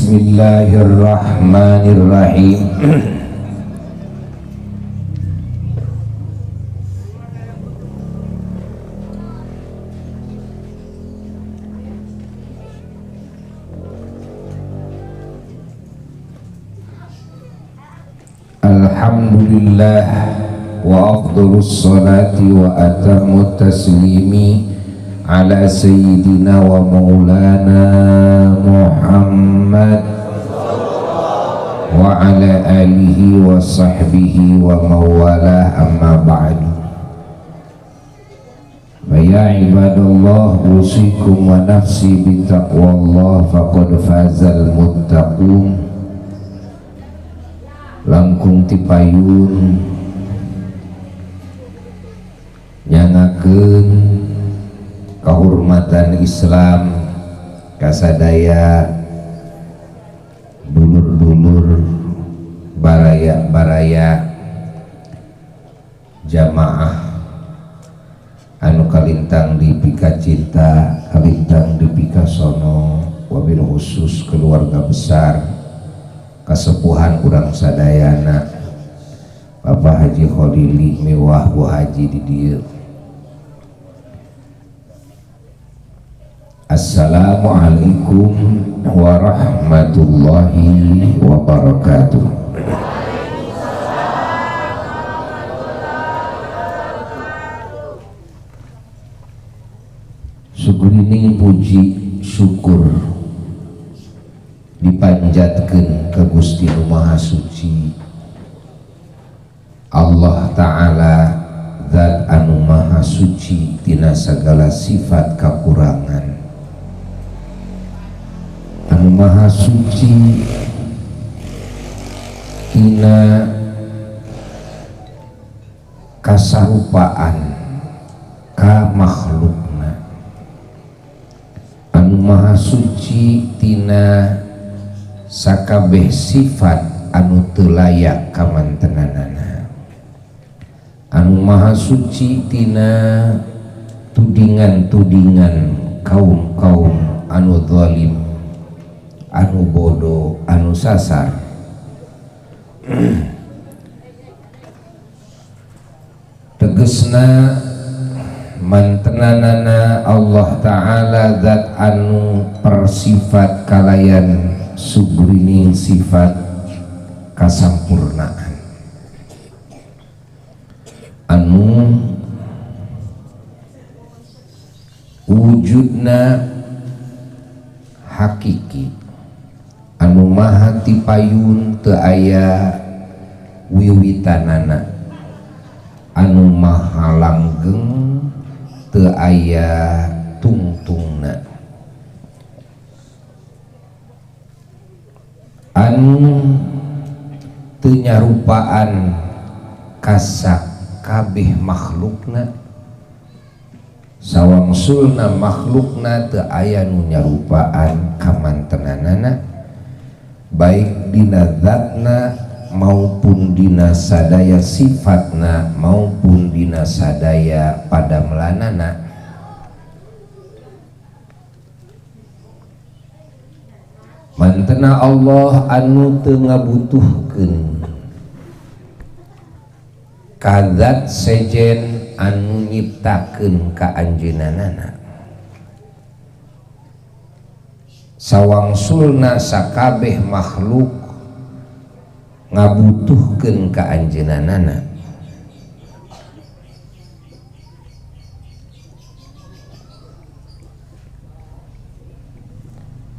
Bismillahirrahmanirrahim. Alhamdulillah wa afdhalus salati wa atamut taslimi ala sayyidina wa maulana Muhammad wa ala alihi wa sahbihi wa mawalah, amma ba'du. Fa ya ibadallah, usikum wa nafsi bitaqwallah faqad fazal muttaqun. Langkung tipayun nyangakeun kahormatan Islam kasadaya dulur-dulur baraya-baraya jamaah anu kalintang di pika cinta, kalintang di pika sono, wabil khusus keluarga besar kasepuhan urang sadayana Bapak Haji Kholili mewah Bu Haji di dieu. Assalamualaikum warahmatullahi wabarakatuh. Sugrining puji syukur dipanjatkeun ka Gusti Nu Maha Suci Allah Ta'ala, zat anu maha suci tina sagala sifat kakurangan, anu maha suci tina kasarupaan ka makhlukna, anu maha suci tina sakabeh sifat anu teu layak kamantenanana, anu maha suci tina tudingan-tudingan kaum-kaum anu zalim, anu bodoh, anu sasar. Tegesna mantenanana Allah Ta'ala zat anu persifat kalayan sugrining sifat kasampurnaan, anu wujudna hakiki, anu maha tipayun teu aya wiwitanana, anu maha langgeng teu aya tungtungna, anu teu nyarupaan kasak kabeh makhlukna, sawangsulna makhlukna teu aya nu nyarupaan kamantenanana, baik dina zatna maupun dina sadaya sifatna maupun dina sadaya padamelanana. Mantena Allah anu teu ngabutuhkeun ka zat sejen anu nyiptakeun ka anjeunna, sawangsulna sakabeh makhluk ngabutuhkeun ka anjeunna.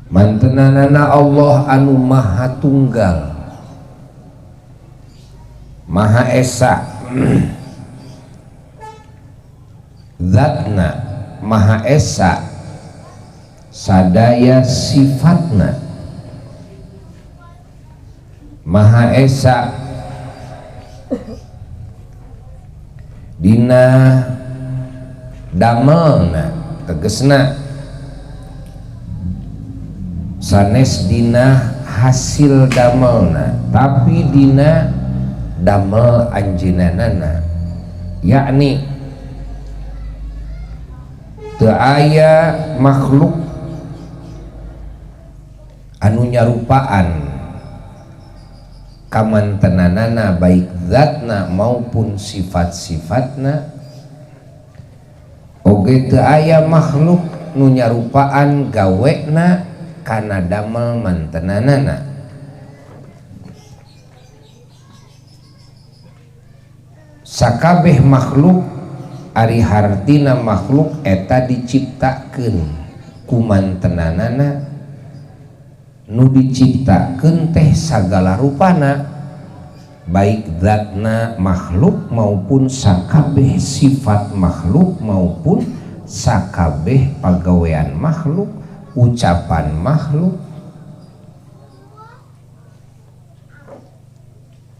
Mantenanana Allah anu maha tunggal, maha esa, zatna maha esa, sadaya sifatna maha esa, dina damelna tegesna sanes dina hasil damelna, tapi dina damel anjeunana, yakni teu aya makhluk Anu nyarupaan kamantenanana baik zatna maupun sifat-sifatna. Oge teu aya makhluk nu nyarupaan gawena kana damel mantenanana. Sakabeh makhluk ari hartina makhluk eta diciptakeun ku mantenanana, nu diciptakeun teh sagala rupana baik zatna makhluk maupun sakabeh sifat makhluk maupun sakabeh pagawean makhluk, ucapan makhluk,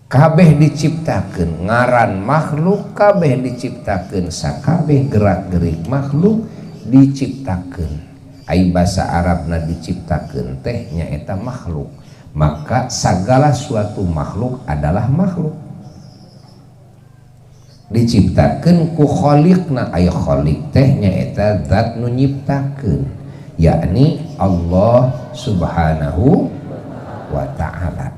kabeh diciptakeun ngaran makhluk, kabeh diciptakeun sakabeh gerak-gerik makhluk diciptakeun. Ai basa Arabna diciptakeun teh nyaeta makhluk. Maka sagala suatu makhluk adalah makhluk diciptakeun ku khaliqna. Ai khaliq teh nyaeta zat nu nyiptakeun, yakni Allah Subhanahu wa ta'ala.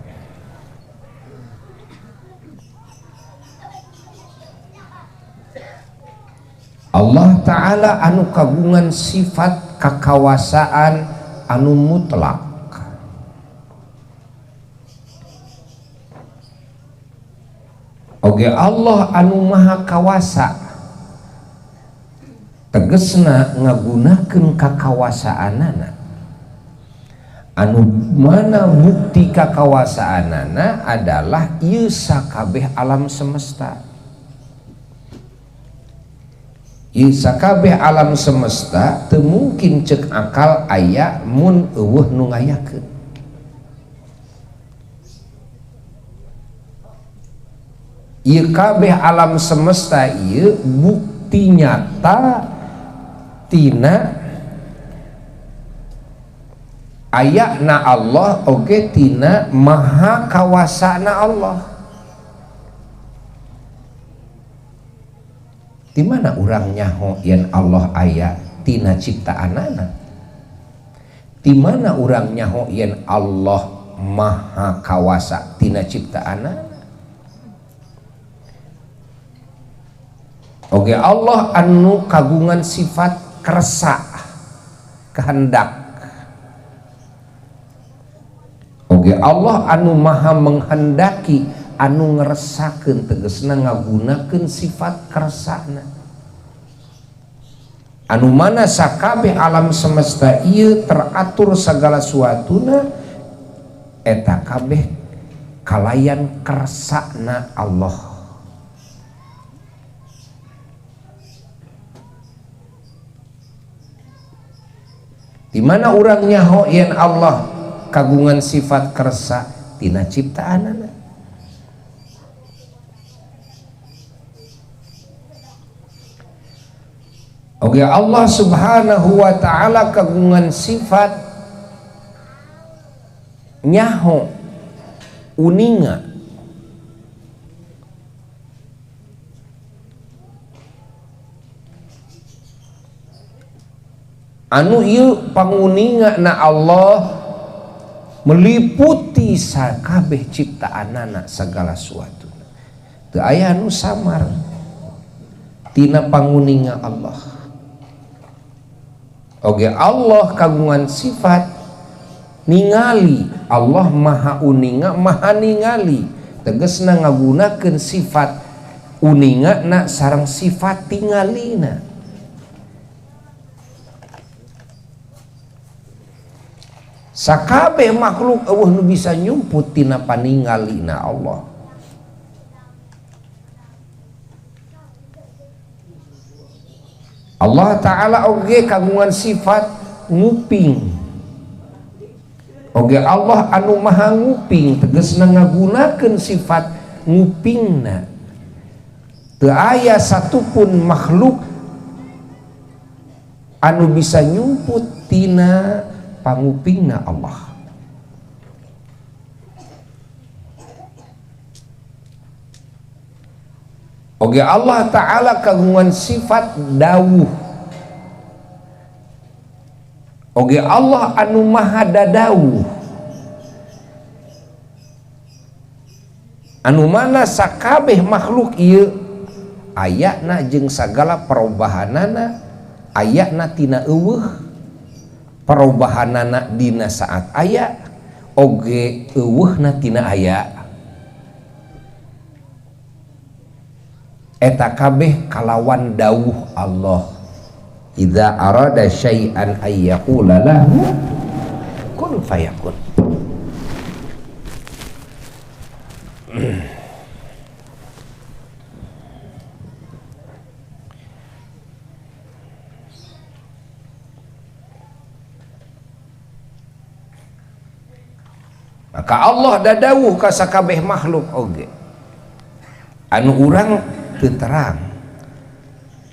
Allah Ta'ala anu kagungan sifat kakawasaan anu mutlak. Oge Allah anu maha kawasa, tegesna ngagunakeun kakawasaanana. Anu mana bukti kakawasaanana adalah ieu sakabeh alam semesta. Ieu sakabeh alam semesta teu mungkin cek akal aya mun eueuh nu ngayakeun. Ieu kabeh alam semesta ieu bukti nyata tina ayana Allah oge tina maha kawasana Allah. Di mana urang nyaho yen Allah aya tina ciptaanana? Di mana urang nyaho yen Allah maha kawasa tina ciptaanana? Oke, Allah anu kagungan sifat kersa, kehendak. Oke, Allah anu maha menghendaki, anu ngeresakeun, tegesna ngagunakeun sifat kersana. Anu mana sakabeh alam semesta ieu teratur segala suatuna eta kabeh kalayan kersana Allah. Di mana urang nyaho yen Allah kagungan sifat kersa tina ciptaanana. Oke, Allah Subhanahu wa ta'ala kagungan sifat nyaho uninga. Anu ieu panguninga na Allah meliputi sakabeh ciptaanana segala suatu. Teu aya anu samar tina panguninga Allah. Oge Allah kagungan sifat ningali, Allah maha uninga maha ningali, tegesna ngagunakeun sifat uninga na sareng sifat tingalina. Sakabeh makhluk eueuh nu bisa nyumput tina paningalina Allah. Allah Ta'ala oge kagungan sifat nguping. Oge Allah anu maha nguping, tegesna ngagunakeun sifat ngupingna. Teu aya satupun makhluk anu bisa nyumput tina pangupingna Allah. Oge Allah Ta'ala kagungan sifat dawuh. Oge Allah anu maha dadawuh, Anu mana sakabeh makhluk ieu ayana jeung sagala perubahanana, ayana tina eueuh, perubahanana dina saat aya, oge eueuhna tina aya. Eta kabeh kalawan dawuh Allah. Idza arada syai'an ayyaqula lahu kun fayakun. Maka Allah dadawuh ka sakabeh makhluk oge. Anu urang teu terang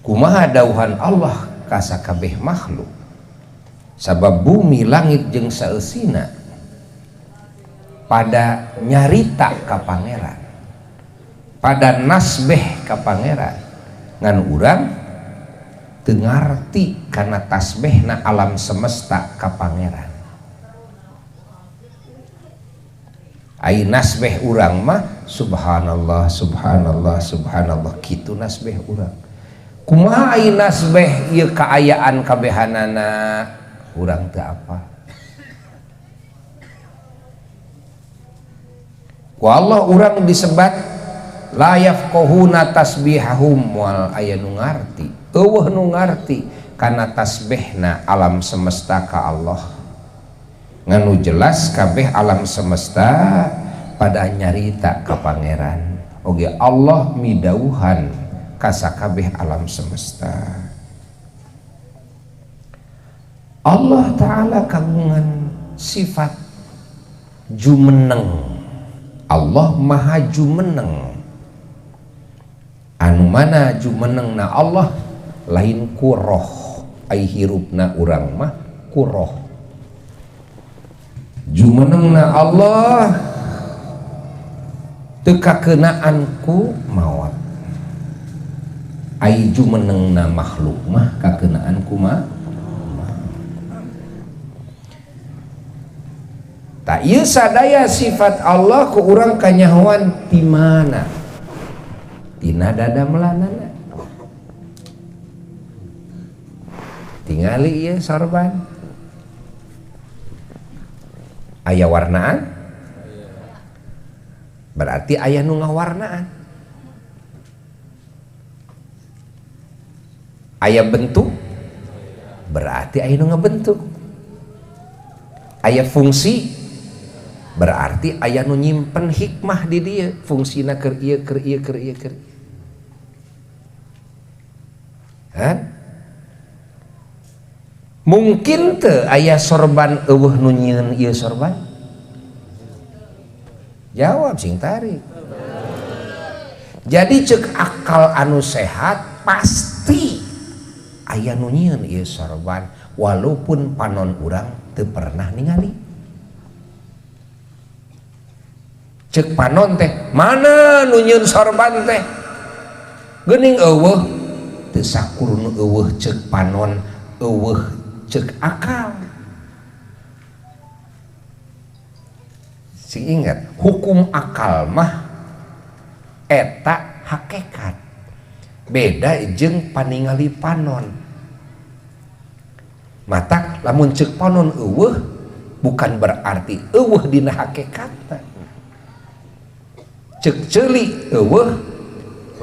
kumaha dawuhan Allah ka sakabeh makhluk. Sabab bumi langit jeung saeusina pada nyarita ka pangeran, pada nasbeh ka pangeran. Ngan urang teu ngarti kana tasbehna alam semesta ka pangeran. Ai nasbeh urang mah subhanallah subhanallah subhanallah, kitu nasbeh urang. Kumaha ai nasbeh ieu kaayaan kabehanana urang teu apa. Ku Allah urang disebat la yafqahuna tasbihahum, moal aya nu ngarti, eueuh nu ngarti kana tasbehna alam semesta ka Allah. Nganu jelas kabeh alam semesta pada nyarita ka pangeran. Oge Allah midauhan ka sakabeh alam semesta. Allah Ta'ala kagungan sifat jumeneng. Allah maha jumeneng. Anu mana jumenengna Allah lain ku roh, ai hirupna urang mah ku roh. Jumenengna Allah teu kakeunaan ku maot. Ai jumenengna makhluk mah kakeunaan ku maot. Tak ieu sadaya sifat Allah ku urang kanyahoan ti mana? Tina dada melanana. Tingali ieu sorban. Aya warnaan? Berarti aya nu ngawarnaan. Aya bentuk? Berarti aya nu ngabentuk. Aya fungsi? Berarti aya nu nyimpen hikmah di dieu, fungsina keur ieu keur ieu keur ieu keur. Hah? Mungkin teu aya sorban eueuh nu nyieun ieu sorban? Jawab sing tarik. Jadi cek akal anu sehat pasti aya nu nyieun ieu sorban walaupun panon urang teu pernah ningali. Cek panon teh mana nu nyieun sorban teh? Geuning eueuh teu sakur nu eueuh cek panon, eueuh cek akal. Sing ingat, hukum akal mah eta hakikat. Beda jeung paningali panon. Matak lamun cek panon eueuh bukan berarti eueuh dina hakikatna. Cek ceuli eueuh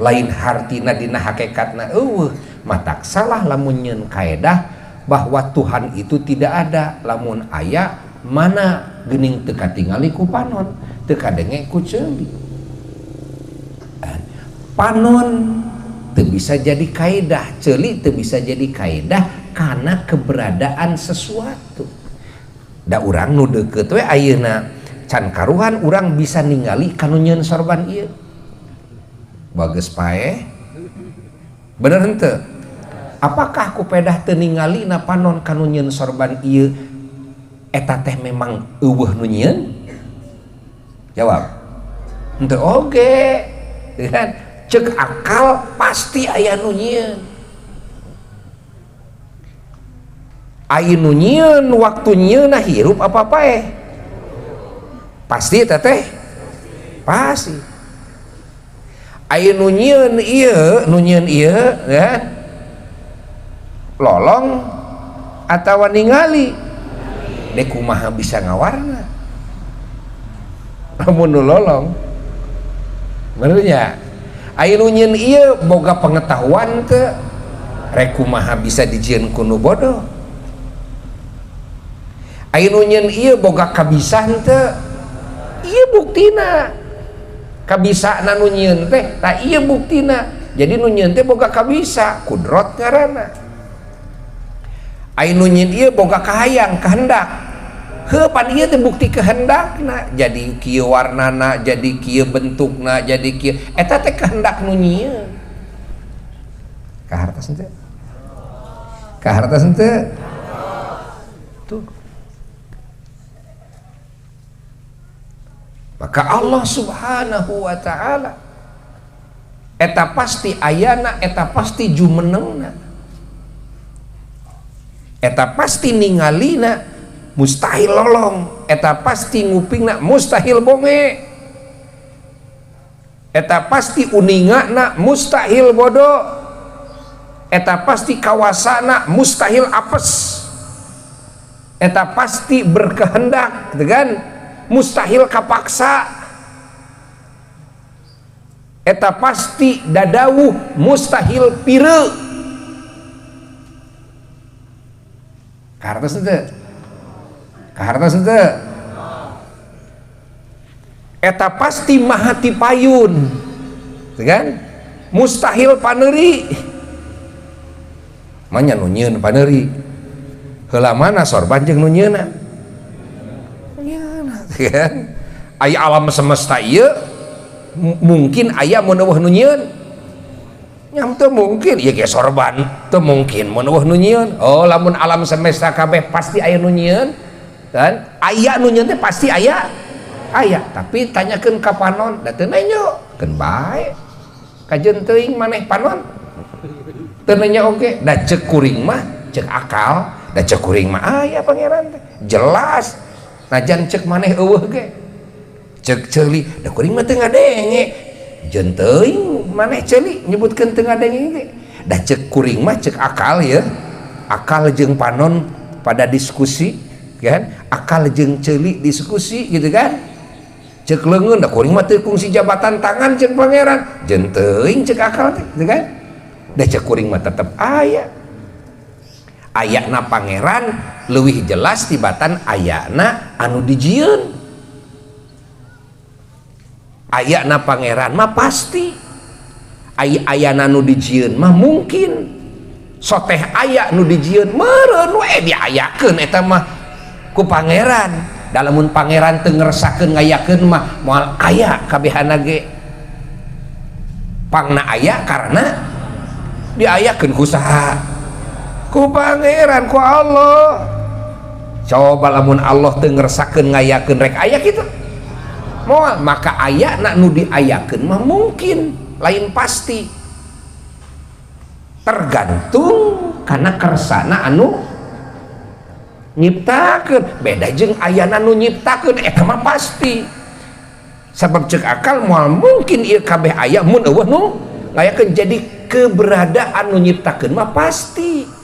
lain hartina dina hakikatna eueuh. Matak salah lamun nyeun kaedah bahwa Tuhan itu tidak ada, lamun aya mana geuning teu katingali ku panon, teu kadenge ku ceuli. Panon teu bisa jadi kaedah, ceuli teu bisa jadi kaedah karena keberadaan sesuatu. Da urang nu deukeut we ayeuna can karuhan urang bisa ningali kanu nyeun sorban ieu. Bageus paeh. Bener henteu? Apakah ku pedah teu ningali na panon kanu nyeun sorban ieu eta teh memang eueuh nu nyieun? Jawab. Henteu oge. Kan cek akal pasti aya nu nyieun. Aya nu nyieun waktu nyieunna hirup apa paeh? Pasti teteh? Pasti. Aya nu nyieun ieu, nu nyieun ieu ya. Lolong atawa ningali. Dek kumaha bisa ngawarna? Lamun nu lolong. Bener nya? Aya nu nyieun ieu boga pengetahuan teu? Rek kumaha bisa dijieun ku nu bodoh? Aya nu nyieun ieu boga kabisan teu? Ieu buktina. Kabisana nu nyieun teh, tah ieu buktina. Jadi nu nyieun teh boga kabisa, kudrot ngaranna. Aya nu nyieun ieu boga kahayang, kehendak. Heuh pan ieu teh bukti kehendakna. Jadi kieu warnana, jadi kieu bentukna, jadi kieu. Eta teh kehendak nu nyieun. Kahartos henteu? Kahartos henteu? Tuh. Maka Allah Subhanahu wa ta'ala eta pasti ayana, eta pasti jumenengna, eta pasti ningalina mustahil lolong, eta pasti ngupingna mustahil bonge, eta pasti uningana mustahil bodoh, eta pasti kawasana mustahil apes, eta pasti berkehendak, gitu kan? Mustahil kapaksa, eta pasti dadawuh mustahil pire. Kahartos henteu? Kahartos henteu? Eta pasti maha tipayun, gitu kan? Mustahil paneuri. Manya nu nyieun paneuri. Heula mana sorban jeung nu nyieunna? Kan? Aya alam semesta ieu mungkin aya mun eueuh nu nyieun. Nya teu mungkin ieu ge sorban teu mungkin mun eueuh nu nyieun. Oh lamun alam semesta kabeh pasti aya nu nyieun, kan? Aya nu nyieun teh pasti aya. Aya, tapi tanyakeun ka panon, da teu nenyo, keun bae. Kajeun teuing maneh panon. Teu nenya oge, da ceuk kuring mah, ceuk akal, da ceuk kuring mah aya pangeran teh. Jelas. Najan cek maneh eueuh ge. Cek ceuli, da kuring mah teu ngadenge. Jeun teuing maneh ceuli nyebutkeun teu ngadenge ge. Da cek kuring mah cek akal ya. Akal jeung panon pada diskusi, kan? Akal jeung ceuli diskusi gitu kan? Cek leungeun da kuring mah teu kungsi jabatan tangan cek pangeran. Jeun teuing cek akal teh, gitu kan? Da cek kuring mah tetep aya. Ayana pangeran leuwih jelas tibatan ayana anu dijieun. Ayana pangeran mah pasti. Ayana nu dijieun mah mungkin. Soteh aya nu dijieun meureun we diayakeun eta mah ku pangeran. Da lamun pangeran teu ngeresakeun ngayakeun mah moal aya kabehana ge. Pangna aya karena diayakeun ku saha? Ku pangeran, ku Allah. Coba lamun Allah teu ngeresakeun ngayakeun rek aya kitu. Moal, maka aya na nu diayakeun mah mungkin, lain pasti. Tergantung kana kersana anu nyiptakeun. Beda jeung ayana nu nyiptakeun eta mah pasti. Sabab ceuk akal moal mungkin ieu kabeh aya mun eueuh nu ngayakeun. Jadi keberadaan nu nyiptakeun mah pasti.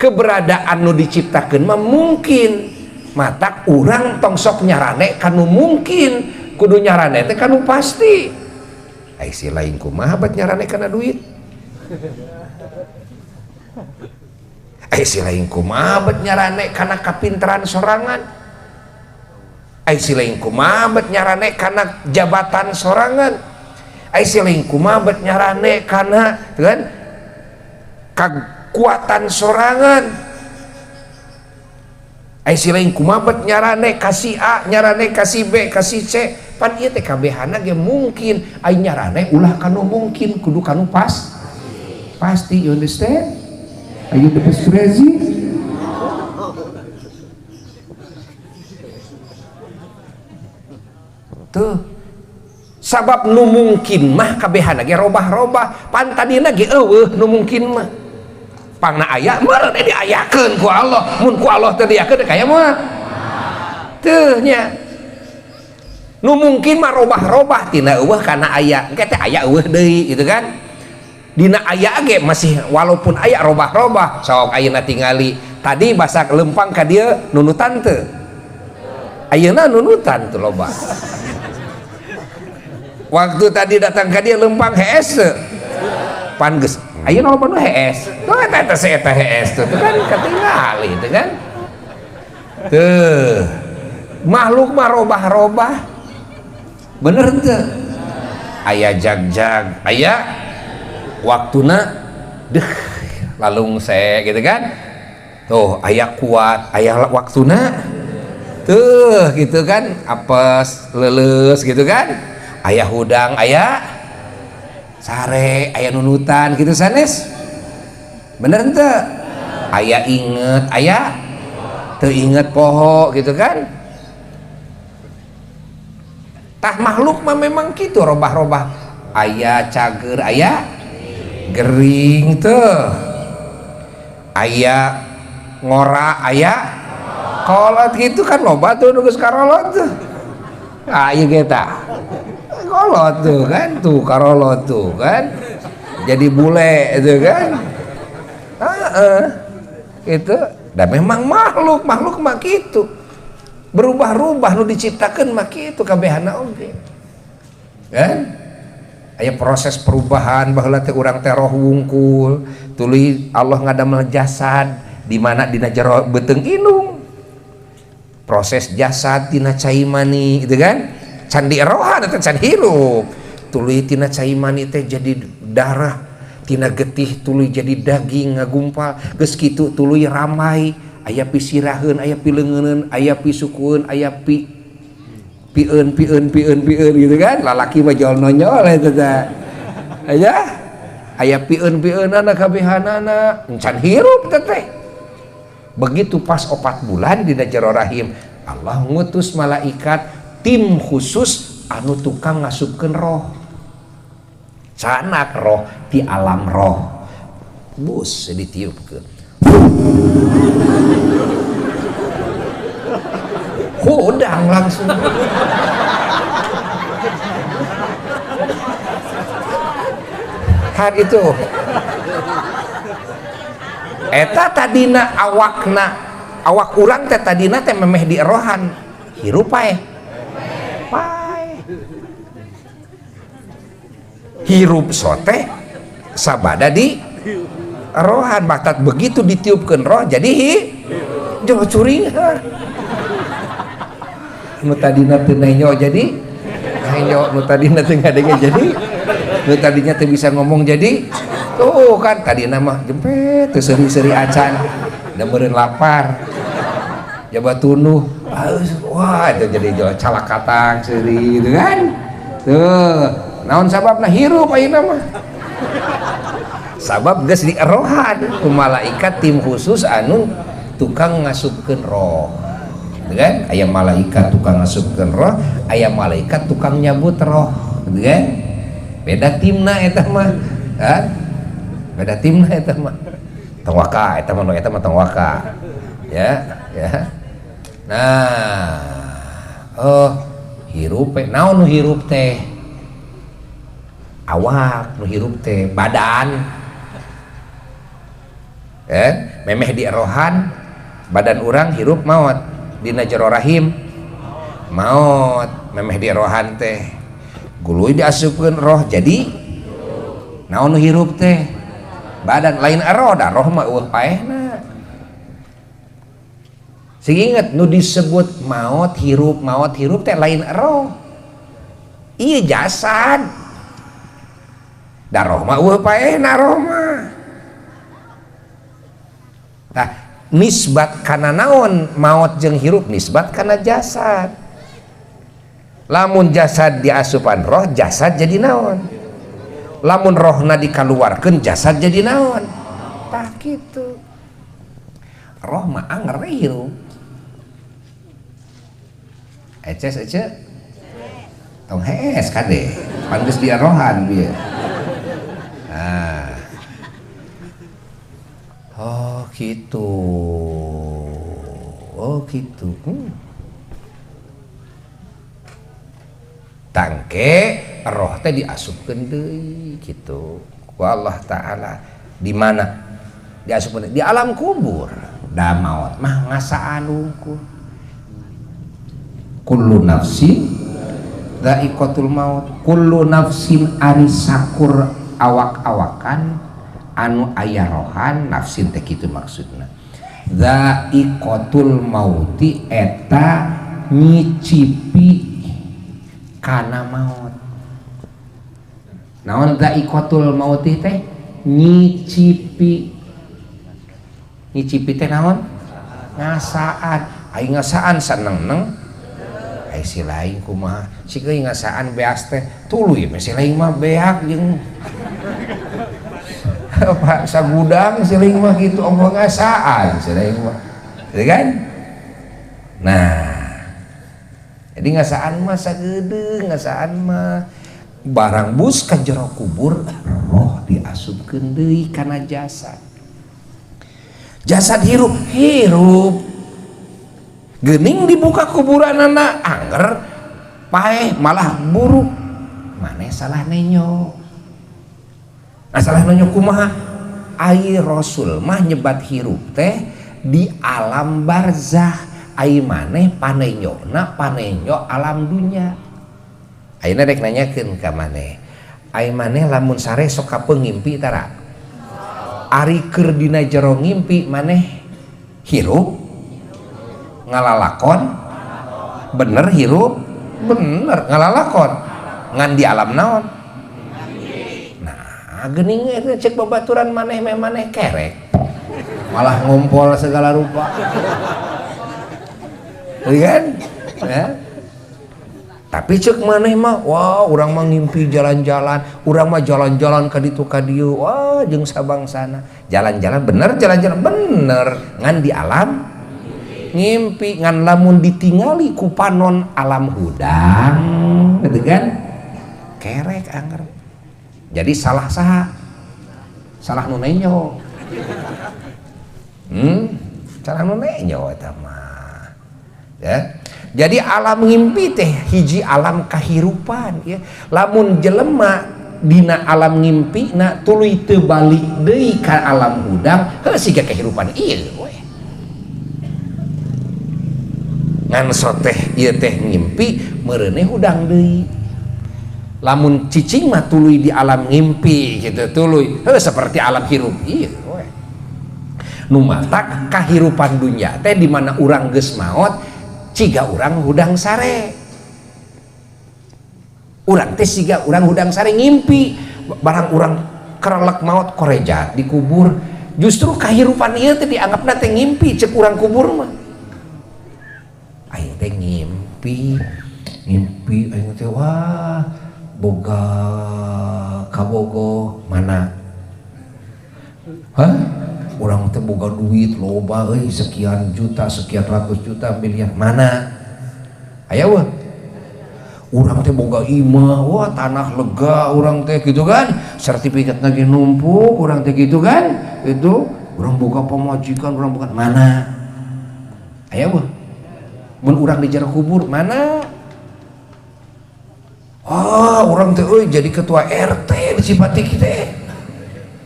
Keberadaan nu diciptakeun mah mungkin. Matak urang tong sok nyarane kanu mungkin, kudu nyarane teh kanu pasti. Ai si lain kumaha bat nyarane kana duit? Ai si lain kumaha bat nyarane kana kapinteran sorangan? Ai si lain kumaha bat nyarane kana jabatan sorangan? Ai si lain kumaha bat nyarane kana kan kekuatan sorangan? Ai si lain kumaha bet nyarane kasih A, nyarane kasih B, kasih C. Pan ieu teh kabehana ge mungkin. Ai nyarane ulah kanu mungkin, kudu kanu pas. Pasti, you understand? Are you the best crazy? Tuh. Sabab nu mungkin mah kabehana ge robah-robah. Pan tadina ge eueuh nu mungkin mah. Pangna aya meureun diayakeun ku Allah. Mun ku Allah teu diayakeun kaya mah teu nya. Nu mungkin mah robah-robah tina eueuh kana aya, engke teh aya eueuh deui gitu kan. Dina aya ge masih walaupun aya robah-robah, sok ayeuna tingali. Tadi basa lempang ka dieu nunutan teu? Ayeuna nunutan teu loba. Waktu tadi datang ka dieu lempang hees teu? Pan geus ayeuna loba nu hees. Tuh eta eta eta hees tuh kan katingali teu kan. Tuh. Makhluk mah robah-robah. Bener teu? Aya jag-jag, aya waktuna deh lalungse gitu kan. Tuh aya kuat, aya waktuna tuh gitu kan, apes leuleus gitu kan. Aya hudang, aya sare, aya nunutan gitu sanes. Bener teu? Aya inget, aya teu inget poho gitu kan. Tah makhluk mah memang gitu robah-robah, aya cager, aya gering tuh, aya ngora, aya kolot gitu kan, loba tuh nu geus karolot tuh. Aya ge tah kolot tuh kan, tuh karolot tuh kan, jadi bule itu kan. Heeh. Itu dan memang makhluk, makhluk mah gitu. Berubah-rubah nu diciptakeun mah kitu kabehana oge. Kan? Aya proses perubahan baheula teh urang teh roh wungkul, tuluy Allah ngadamel jasad di mana dina jero beuteung indung. Proses jasad tina cai mani gitu kan? Can dierohan eta can hirup. Tuluy tina cai mani teh jadi darah, tina getih tuluy jadi daging ngagumpal, geus kitu tuluy ramai. Aya pisiraheun, aya pileungeun, aya pisukueun, aya pi pieun pieun pieun pieun gitu kan. Lalaki mah jol nonyol eta teh. Aya aya pieun pieunana kabehanana encan hirup teh teh. Begitu pas 4 bulan dina jero rahim, Allah ngutus malaikat tim khusus anu tukang ngasupkeun roh. Canak roh ti alam roh. Bus ditiupkeun. Hudang langsung. Kan itu. Eta tadina awakna, awak urang teh tadina teh memeh dierohan. Hirup paeh. Paeh. Hirup sote sabada di rohan, baktat begitu ditiupkeun roh jadi jauh curingan. Nu tadina teu nenyo jadi nenyo, nu tadina teu ngadenge jadi, nu tadinya teu bisa ngomong jadi tuh kan tadina mah jempet teu seuri-seuri acan, da meureun lapar. Jabat tunuh, wah itu jadi jual calakatang seuri gitu kan. Tuh, naon sababna hirup ayeuna mah. Sabab geus dierohan ku malaikat tim khusus anu tukang ngasupkeun roh. Gitu kan? Aya malaikat tukang ngasupkeun roh, aya malaikat tukang nyabut roh, gitu kan? Beda timna eta mah, kan? Beda timna eta mah. Tong waka eta mah, eta mah tong waka. Ya, ya. Nah, oh hirup naon nu hirup teh? Awak nu hirup teh, badan. Memeh dierohan badan urang hirup maot dina jero rahim maot memeh dierohan teh guluy diasupkeun roh jadi naon nu hirup teh badan lain roh da roh mah eueuh paehna. Sing inget nu disebut maot hirup teh lain roh, ieu jasad da roh mah eueuh paehna roh mah. Nah, nisbat kana naon maot jeung hirup nisbat kana jasad. Lamun jasad diasupan roh, jasad jadi naon? Lamun rohna dikaluarkeun, jasad jadi naon? Tah kitu. Roh mah anger we hirup. Eces ece. Tong hees kade. Pan geus diarohan bieu. Nah. Oh gitu. Oh gitu. Tangke roh teh diasupkeun deui kitu ku Allah Ta'ala. Di mana diasupkeun? Di alam kubur. Da maot mah ngasaan wungkul. Kullu nafsin dha'iqatul maut. Kullu nafsin ari sakur awak-awakan anu aya rohan, nafsin teh kitu maksudna. Dha'iqatul mauti eta nyicipi kana maut. Naon dha'iqatul mauti teh? Nyicipi. Nyicipi teh naon? Ngasaan. Ai ngasaan saneng-neng. Ai si lain kumaha? Si euy ngasaan beas teh tuluy mah si lain mah beak jeung apa sagudang si lain mah kitu omong ngasaan si lain mah. Gitu kan? Nah, jadi ngasaan mah sagedeung, ngasaan mah barang bus ka jero kubur roh diasupkeun deui kana jasad. Jasad hirup, hirup. Geuning dibuka kuburanana angger paeh malah buruk. Maneh salah nenyo. Nah, salah nenyo kumaha? Ai Rasul mah nyebat hirup teh di alam barzah. Ai maneh panenyona panenyo alam dunya. Ayeuna rek nanyakeun ka maneh. Ai maneh lamun sare sok kapeung ngimpi tara? Ari keur dina jero ngimpi maneh hirup? Ngalalakon? Bener hirup? Bener ngalalakon. Ngan di alam naon? Nah, geuning eta cek babaturan maneh meh maneh kerek. Malah ngompol segala rupa. Iya kan? Ya. Tapi cek maneh mah, wah urang mah ngimpi jalan-jalan, urang mah jalan-jalan ka ditu ka dieu, wah jeung sabangsana. Jalan-jalan bener, jalan-jalan bener, ngan di alam ngimpi, ngan lamun ditingali ku panon alam hudang, gitu kan? Kerek anger. Jadi salah saha? Salah nu nenyo. Salah nu nenyo eta mah. Ya. Jadi alam ngimpi teh hiji alam kahirupan ya. Lamun jelema dina alam ngimpi na tuluy teu balik deui ka alam hudang, heuh siga kahirupan ieu we. Ngan soteh ieu teh ngimpi meureuneh hudang deui. Lamun cicing mah tuluy di alam ngimpi gitu tuluy, heuh seperti alam hirup ieu we. Nu matak kahirupan dunya teh di mana urang geus maot ciga urang hudang sare. Urang teh siga urang hudang sare ngimpi barang urang kerelek maot korejat dikubur. Justru kahirupan ieu teh dianggapna teh ngimpi cek urang kubur mah. Aing teh ngimpi, ngimpi aing teh wah boga kabogo mana? Hah? Urang teh boga duit loba euy sekian juta, sekian ratus juta, miliar mana? Aya weh. Urang teh boga imah, wah tanah lega urang teh gitu kan. Sertifikat lagi numpuk urang teh gitu kan. Itu urang boga pamajikan, urang boga mana? Aya weh. Mun urang di jero kubur mana? Ah, urang teh euy jadi ketua RT di Cipatik teh.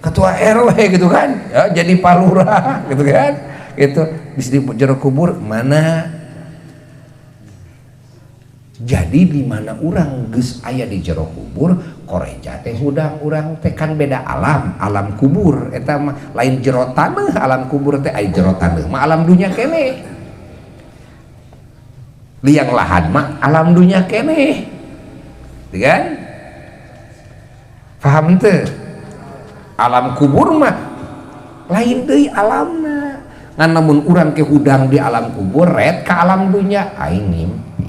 Ketua RW gitu kan, ya, jadi palurah gitu kan, gitu di jero kubur mana? Jadi di mana urang geus aya di jero kubur, koreja teh hudang urang teh kan beda alam, alam kubur eta mah lain jero taneuh, alam kubur teh ai jero taneuh mah alam dunya keneh. Liang lahan mah alam dunya keneh. Gitu kan? Paham teu? Alam kubur mah lain deui alamna. Ngan lamun urang ke hudang di alam kubur red ka alam dunya aing ngimpi.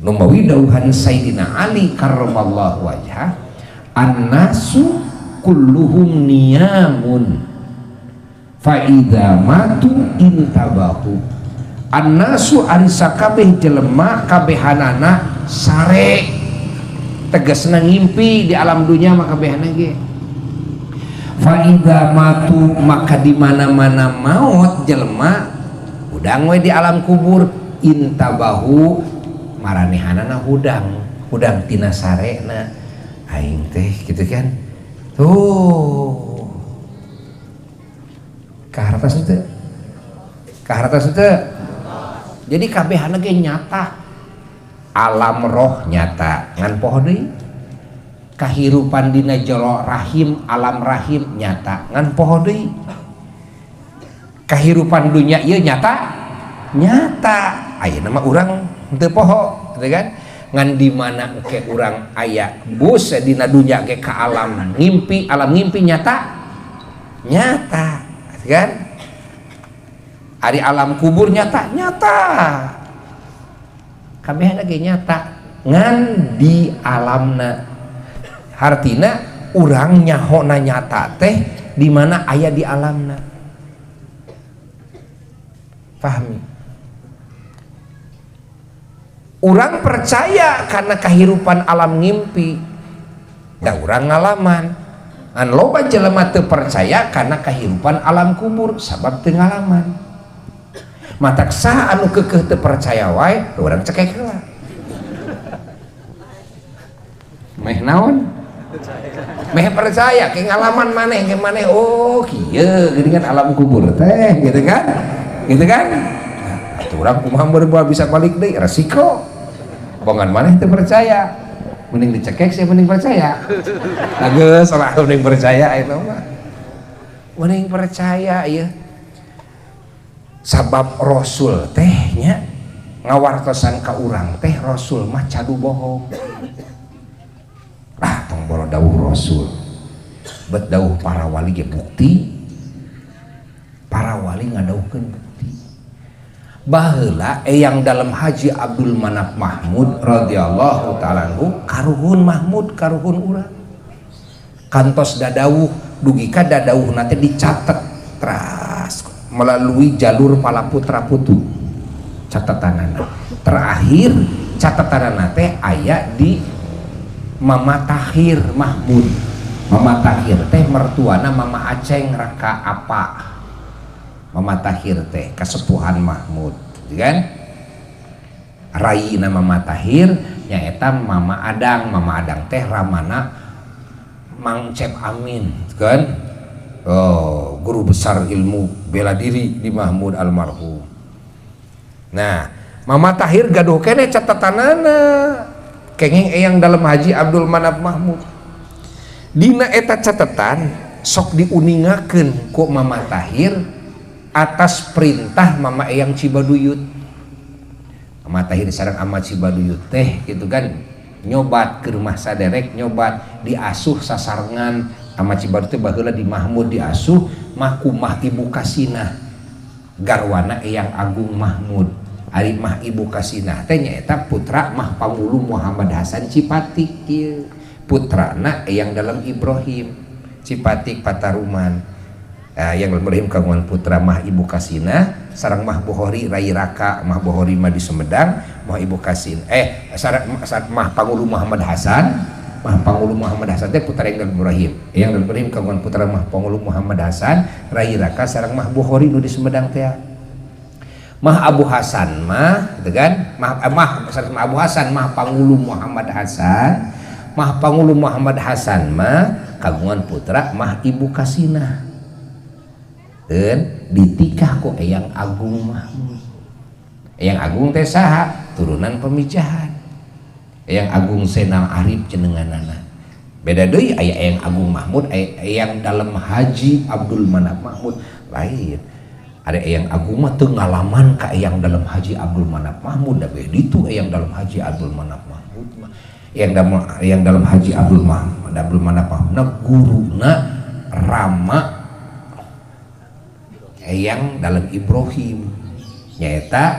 Nu mawi dauhan Sayyidina Ali karramallahu wajhah, annasu kulluhum niyamun fa idza matu intabahu. Annasu ari sakabeh jelema kabehanana sare, tegasna ngimpi di alam dunya mah kabehana ge. Fa idza matu maka di mana-mana maot jelema hudang we di alam kubur, intabahu maranehanana hudang hudang tina sarena aing teh gitu kan tuh kahartos teu kahartos teu. Jadi kabehana ge nyata, alam roh nyata ngan poho deui, kahirupan dina jero rahim alam rahim nyata ngan poho deui, kahirupan dunya ieu nyata nyata ayeuna mah urang teu poho gitu kan. Ngan di mana ke urang aya bus dina dunya ge ka alam ngimpi, alam ngimpi nyata nyata gitu kan. Ari alam kubur nyata nyata, kabehna ge nyata ngan di alamna. Hartina urang nyahona nyata teh di mana aya di alamna. Pahami? Urang percaya karena kehidupan alam ngimpi da urang ngalaman. Ngan loba jelema teu percaya karena kehidupan alam kubur sabab teu ngalaman. Matak saha anu keukeuh teu percaya wae urang cekek heula. Meh naon? Meh percaya ke ngalaman maneh ke maneh oh kieu geuningan alam kubur teh gitu kan? Gitu kan? Atuh urang kumaha moal bisa balik deui resiko. Bongan maneh teu percaya. Mending dicekek sih mending percaya. Nah geus lah mending percaya ayeuna mah. Mending percaya ieu. Sabab Rasul teh nya ngawartosan ka urang teh Rasul mah cadu bohong. Ah tong boro dawuh Rasul. Bet dawuh para wali ge bukti. Para wali ngadawuhkeun bukti. Baheula eyang dalem Haji Abdul Manaf Mahmud radhiyallahu taala anhu karuhun Mahmud karuhun urang. Kantos dadawuh dugi ka dadawuhna teh dicatet teras melalui jalur palaputra putu catatanana. Terakhir catatanana teh aya di Mama Tahir Mahmud. Mama Tahir teh mertuana Mama Aceng raka apa. Mama Tahir teh kasepuhan Mahmud, kan? Raina Mama Tahir nyaeta Mama Adang. Mama Adang teh ramana Mang Cep Amin, kan? Oh, guru besar ilmu bela diri di Mahmud almarhum. Nah, Mama Tahir gaduh kene catatanana kenging eyang dalem Haji Abdul Manaf Mahmud. Dina eta catatan sok diuningakeun ku Mama Tahir atas perintah Mama Eyang Cibaduyut. Mama Tahir sareng Ama Cibaduyut teh gitu kan nyobat ke rumah saderek, nyobat diasuh sasarengan Ama Cibaduyut teh baheula di Mahmud diasuh mah kumah Ibu Kasinah garwana Eyang Agung Mahmud. Ari mah Ibu Kasinah teh nyaeta putra mah Pangulu Muhammad Hasan Cipatik kieu. Putrana Eyang Dalem Ibrahim Cipatik Pataruman. Yang Ibrahim kagungan putra mah Ibu Kasinah sareng mah Bohori rai raka mah Bohori mah di Sumedang mah Ibu Kasin sareng mah Pangulu Muhammad Hasan. Mah Pangulu Muhammad Hasan teh putra Eyang Dalem Ibrahim. Eyang Dalem Ibrahim kagungan putra mah Pangulu Muhammad Hasan rai raka sareng mah Bohori nu di Sumedang teh. Mah Abu Hasan mah gitu kan mah mah Abu Hasan mah Pangulu Muhammad Hasan. Mah Pangulu Muhammad Hasan mah kagungan putra mah Ibu Kasinah. Dan ditikah ku Eyang Agung Mahmud. Eyang Agung teh saha? Turunan pemijahan. Eyang Agung Senal Arif jenenganana. Beda deui aya Eyang Agung Mahmud, Eyang Dalem Haji Abdul Manaf Mahmud lain. Ada Eyang Agung mah teu ngalaman ka Eyang Dalem Haji Abdul Manaf Mahmud, da beh ditu Eyang Dalem Haji Abdul Manaf Mahmud mah. Eyang Dalem Haji Abdul Manaf Mahmud na guruna Rama Eyang Dalem Ibrahim nyaeta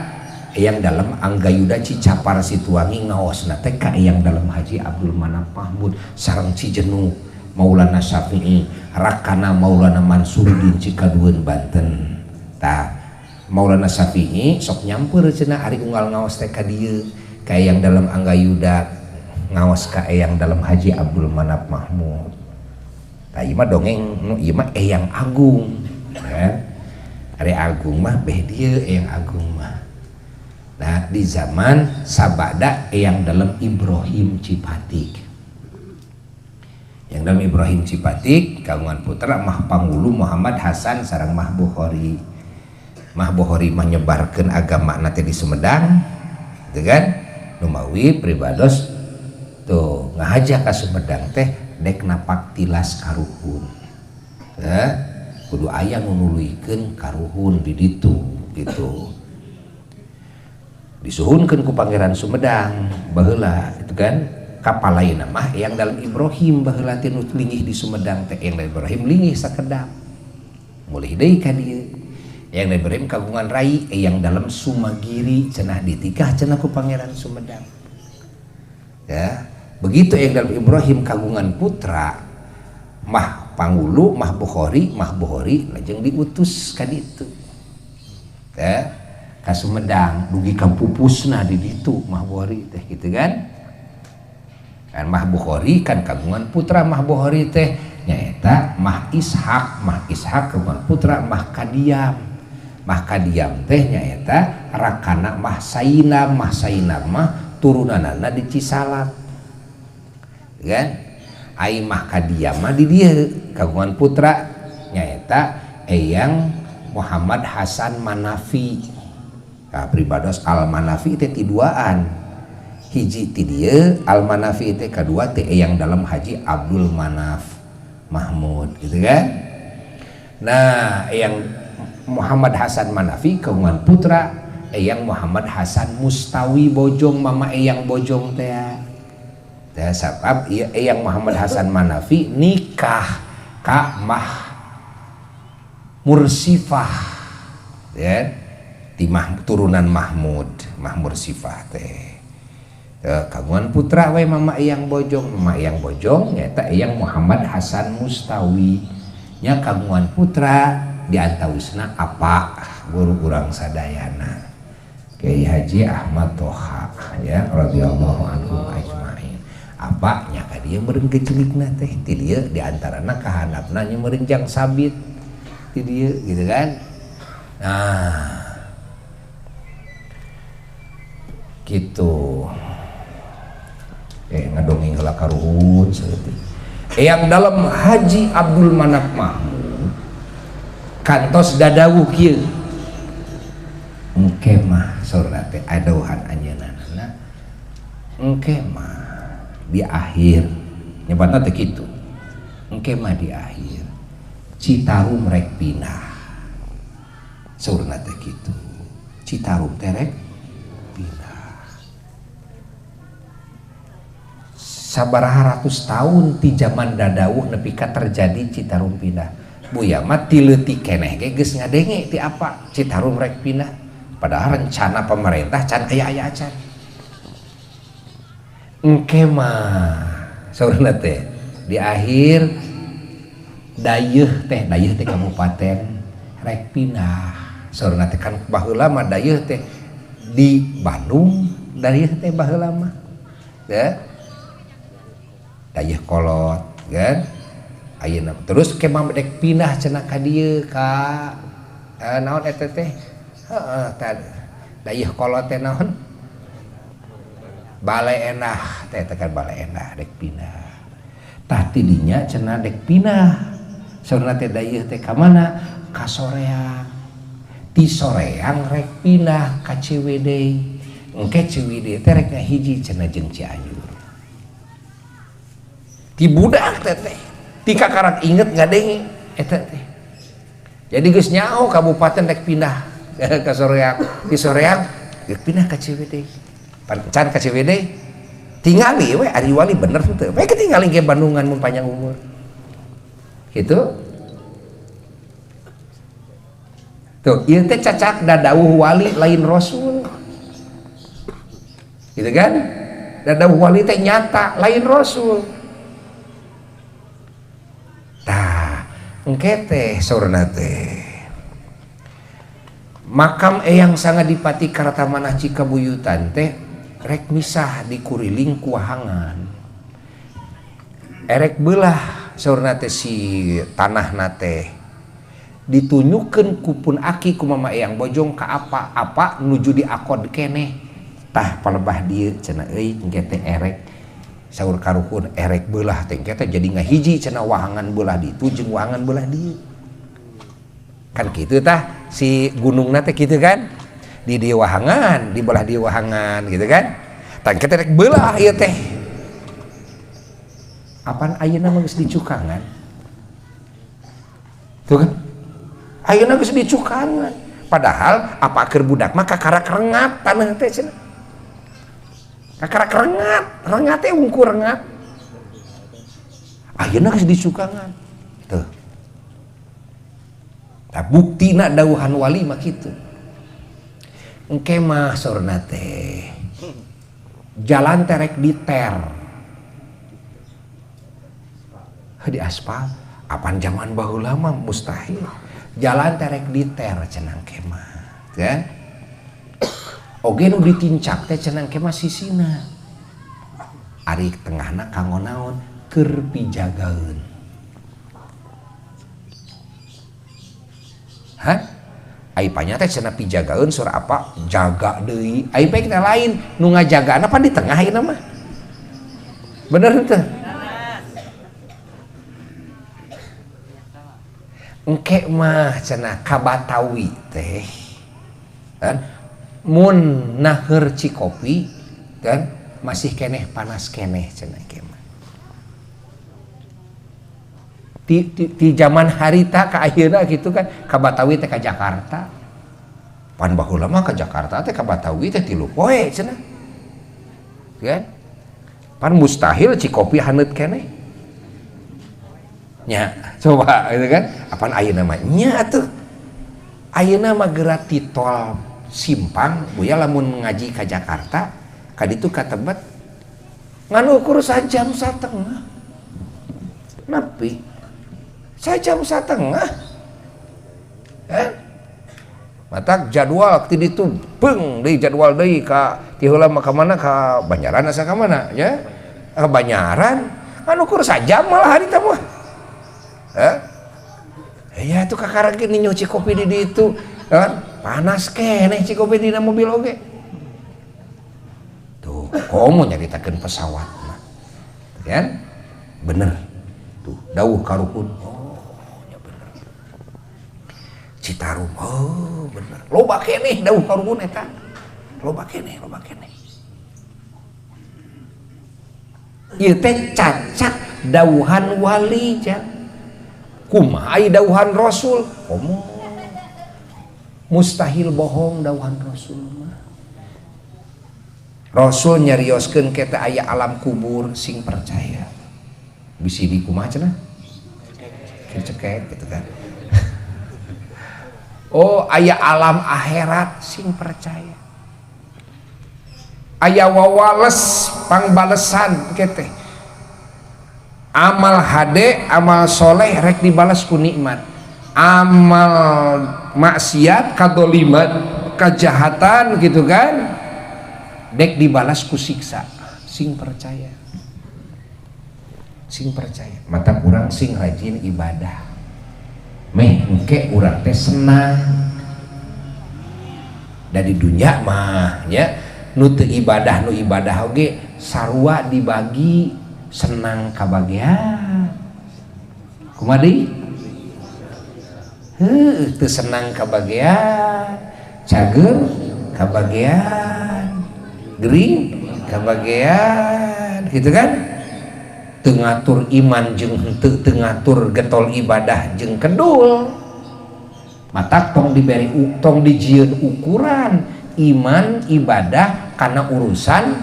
Eyang Dalem Anggayuda Cicapar Situwangi ngaosna teh ka Eyang Dalem Haji Abdul Manaf Mahmud sareng Cijenuk Maulana Syafi'i rakana Maulana Mansurdin Cikadueun Banten. Tah Maulana Syafi'i sok nyamper cenah ari unggal ngaos teh ka dieu ka Eyang Dalem Anggayuda ngaos ka Eyang Dalem Haji Abdul Manaf Mahmud. Tah ieu mah dongeng ieu mah Eyang Agung ya. Ari Agung mah beh dieu Eyang Agung mah. Nah di zaman sabada Eyang Dalem Ibrahim Cipatik. Yang dalam Ibrahim Cipatik kagungan putra Mah Pangulu Muhammad Hasan sareng Mah Bukhari. Mah Bukhari menyebarkan agama teh di Sumedang, gitu kan? Numawi pribados tuh ngahaja ka Sumedang teh dek napak tilas karuhun. Ya, kudu aya nu nuluykeun karuhun di ditu gitu. Disuhunkeun ku Pangeran Sumedang baheula itu kan. Kapal lain mah yang dalam Ibrahim baheula teh nu linggih di Sumedang teh yang dalam Ibrahim linggih sakedap mulih deui ka dieu. Yang dalam Ibrahim kagungan rai yang dalam Sumagiri cenah ditikah cenah ku Pangeran Sumedang. Ya, begitu yang dalam Ibrahim kagungan putra Mah Pangulu Mah Bukhari, Mah Bukhari lajeng diutus ka ditu. Ya, ka Sumedang dugi ka pupusna di ditu Mah Bukhari teh gitu kan. Kan Mah Bukhari kan kagungan putra Mah Bukhari teh nyaeta Mah Ishak, Mah Ishak kagungan putra Mah Kadiam. Mah Kadiam teh nyaeta rakana Mah Sainam, Mah Sainam mah turunanana di Cisalak. Kan? Ai Mah Kadiam mah di dieu kagungan putra nyaeta Eyang Muhammad Hasan Manafi. Nah, pribados Al Manafi teh tiduaan. Hiji ti dieu Al Manafi teh kadua teh Eyang Dalem Haji Abdul Manaf Mahmud gitu kan. Nah, Eyang Muhammad Hasan Manafi kagungan putra Eyang Muhammad Hasan Mustawi Bojong, mama Eyang Bojong teh. Teh sabab ieu Eyang Muhammad Hasan Manafi nikah ka Mah Mursifah ya, ti mah turunan Mahmud, Mah Mursifah teh. Kagungan putra we mama Eyang Bojong, mama Eyang Bojong nyaeta Eyang Muhammad Hasan Mustawi nya kagungan putra di antawisna apa guru urang sadayana Kiai Haji Ahmad Toha ya radhiyallahu anhu ajmain. Apa nya ka dieu meureun kecilikna teh ti dieu di antarana kahandapna nya meureun jang sabit ti dieu gitu kan. Nah gitu. Ngadongeng heula karuhun saeutik. Eyang Dalem Haji Abdul Manaf Mahmud kantos dadawuh kieu. Engke mah saurna teh adauhan anjeunna. Engke mah di akhir nyebatna teh kitu. Engke mah di akhir Citarum rek pindah. Saurna teh kitu. Citarum teh rek pindah. Sabaraha ratus tahun ti zaman dadawuh nepi ka terjadi Citarum pindah. Buya mah ti leutik keneh ge geus ngadenge ti apa Citarum rek pindah. Padahal rencana pemerintah can aya-aya acan. Engke mah saurna teh di akhir dayeuh teh kabupaten rek pindah. Saurna teh kan baheula mah dayeuh teh di Bandung, dayeuh teh baheula mah. Ya. Dayeuh kolot kan ayeuna terus kemah dek pindah cenah ka dieu ka naon eta teh heeh dayeuh kolot teh naon Balai Endah teh kan Balai Endah dek pindah tah ti dinya cenah dek pindah saurna teh dayeuh teh ka mana ka Soreang ti Soreang rek pindah ka Ciwidey engke Ciwidey teh rek ngahiji cenah jeung Cianjur. Ti budak teh teh ti kakarak inget ngadenge eta teh. Jadi geus nyaho kabupaten rek pindah ka Soreang, ti Soreang rek pindah ka Ciwidey. Can ka Ciwidey tingali we ari wali bener henteu. We ketingali ge Bandungan mun panjang umur. Gitu. Tuh, ieu teh cacak dadawuh wali lain rasul. Gitu kan? Dadawuh wali teh nyata lain rasul. Tah, engke teh saurna teh. Makam Eyang Sangadipati Kartamanah Cikabuyutan teh rek misah di kuriling kuahangan. Erek beulah saurna teh si tanahna teh. Ditunyukeun ku pun aki ku mama eyang bojong ka apa-apa nuju diakod keneh. Tah palebah dieu cenah euy engke teh erek saur karuhun erek beulah teh engke teh jadi ngahiji cenah wahangan beulah ditu jeung wahangan beulah dieu. Kan kitu tah si gunungna teh kitu kan? Di dieu wahangan, di belah dieu wahangan gitu kan? Tah engke teh rek beulah ieu teh. Apan ayeuna mah geus dicukangan? Tuh kan? Ayeuna geus dicukangan. Padahal apa keur budak mah kakarak rengat tanah teh cenah. Kakarak rengat, rengat teh ungkur rengat. Ayeuna geus dicukangan. Tuh. Tah buktina dawuhan wali mah kitu. Engke mah saurna teh jalan terek diter. Di aspal apan zaman baheula mah mustahil. Jalan terek diter cenah engke mah, ya. Oge nu ditincak teh cenah engke mah sisina. Ari tengahna kanggo naon? Keur pijagaeun. Hah? Ai panya teh cenah pijagaeun sur apa? Jaga deui. Ai bae teh lain nu ngajagaana pan di tengah ayeuna mah. Bener henteu? Engke mah cenah ka Batawi teh kan mun naheur Cikopi kan masih keneh panas keneh cenah engke mah. Ti zaman harita ka ayeuna gitu kan ka Batawi teh ka Jakarta. Pan baheula mah ka Jakarta teh ka Batawi teh 3 poe cenah. Kan? Pan mustahil Cikopi haneut keneh. Nya, coba gitu kan. Apan ayeuna mah nya atuh. Ayeuna mah geura ti tol simpang buya lamun ngaji ka Jakarta ka ditu ka Tebet ngan ukur sajam satengah. Nepi sajam satengah. Matak jadwal ti ditu beung deui jadwal deui ka ti heula mah ka mana ka Banjaran asa ka mana nya? Ka Banjaran ngan ukur sajam malah harita mah. Ya itu kakara gini nyuci kopi di ditu kan panas keneh Cikopi dina mobil oge. Tuh, komo nyaritakeun pesawat mah. Kan? Bener. Tuh, dawuh karuhun. Oh, nya bener. Citarum, oh bener. Loba keneh dawuh karuhun eta. Loba keneh, loba keneh. Ieu teh cacak dawuhan wali jang. Kumaha ai dawuhan Rasul? Komo. Mustahil bohong dawuhan Rasul mah. Rasul nyarioskeun ke teh aya alam kubur sing percaya. Bisi di kumaha cenah? Cekek gitu kan. Oh, aya alam akhirat sing percaya. Aya wawales pangbalesan ke teh. Amal hade, amal soleh rek dibalas ku nikmat. Amal maksiat, kadoliman, kejahatan gitu kan, dek dibalas ku siksa. Sing percaya, sing percaya. Mata kurang sing rajin ibadah. Meh engke urang teh senang. Dari dunia mah nya nu teu ibadah nu ibadah oge sarua dibagi senang kabagean. Kumaha deui? Heuh, teu senang kabagean, cager kabagean, gering kabagean, gitu kan? Teu ngatur iman jeung henteu, teu ngatur getol ibadah jeung kedul. Matak tong diberi tong dijieun ukuran iman ibadah kana urusan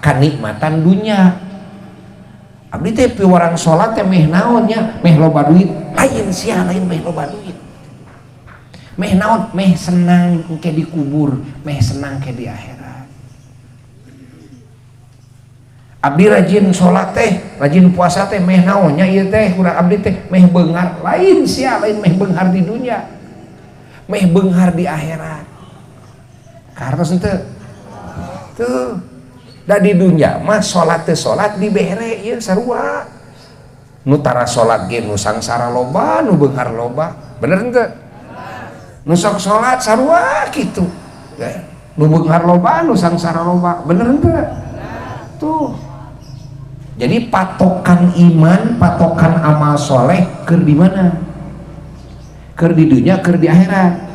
kanikmatan dunya. Abdi teh piwarang salat teh meh naon nya, meh loba duit. Lain sia, lain meh loba duit. Meh naon, meh senang ke dikubur, meh senang ke di akhirat. Abdi rajin salat teh, rajin puasa teh meh naon nya ieu teh, kurang abdi teh meh beunghar. Lain sia, lain meh beunghar di dunya. Meh beunghar di akhirat. Kartos henteu? Tuh. Da di dunya mah salat teh salat dibere ieu sarua. Nu tara salat ge nu sangsara loba, nu beunghar loba. Bener henteu? Nu sok salat sarua kitu. Ya. Nu beunghar loba, nu sangsara loba. Bener henteu? Tuh. Jadi patokan iman, patokan amal soleh keur di mana? Keur di dunia, keur di akhirat.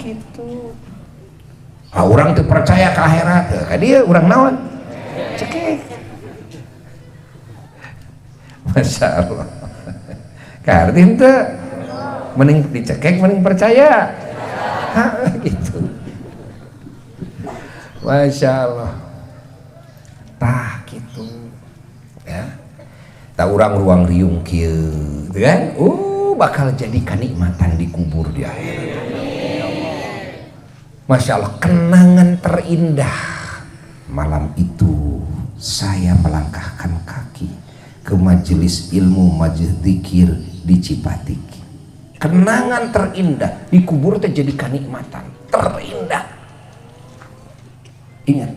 Gitu. Ah, urang teu percaya ke akhirat, ka dieu urang naon? Cekek. Masya Allah. Kaharti henteu? Mending dicekek, mending percaya. Ha, gitu. Masya Allah. Tah gitu. Ya. Tah urang ruang riung kieu, gitu kan? Bakal jadi kenikmatan di kubur di akhirat. Masya Allah, kenangan terindah malam itu saya melangkahkan kaki ke majelis ilmu, majelis zikir di Cipatik. Kenangan terindah di kubur teh jadi kenikmatan terindah. Ingat,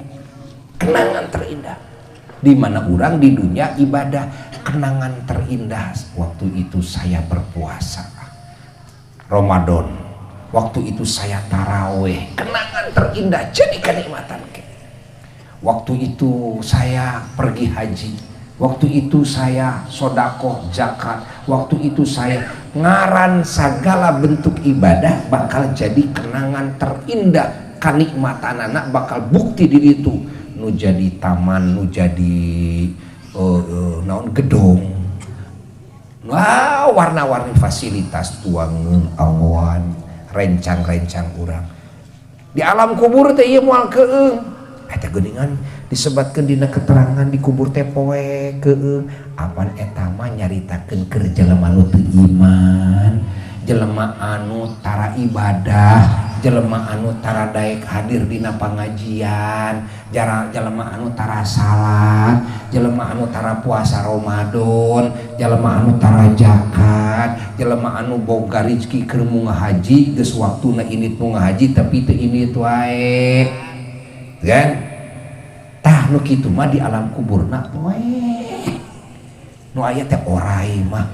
kenangan terindah di mana orang di dunia ibadah, kenangan terindah waktu itu saya berpuasa Ramadan, waktu itu saya taraweh, kenangan terindah jadi kenikmatan. Waktu itu saya pergi haji, waktu itu saya sodakoh zakat, waktu itu saya ngaran segala bentuk ibadah bakal jadi kenangan terindah, kenikmatan anak bakal bukti diri itu nu jadi taman, nu jadi naon gedung. Wah, warna-warni fasilitas tuangan awan rencang-rencang urang di alam kubur teh ieu moal keung. Eta geuningan disebatkeun dina keterangan di kubur teh poe keung. Apan eta mah nyaritakeun keur jelema nu teu iman, jelema anu tara ibadah, jelema anu tara daek hadir dina pangajian, jara jelema anu tara salat, jelema anu tara puasa Ramadan, jelema anu tara zakat, jelema anu boga rezeki keur munggah haji, geus waktuna indit munggah haji tapi teu indit wae, kan? Tah, nu kitu mah di alam kuburna poe nu aya teh orai mah,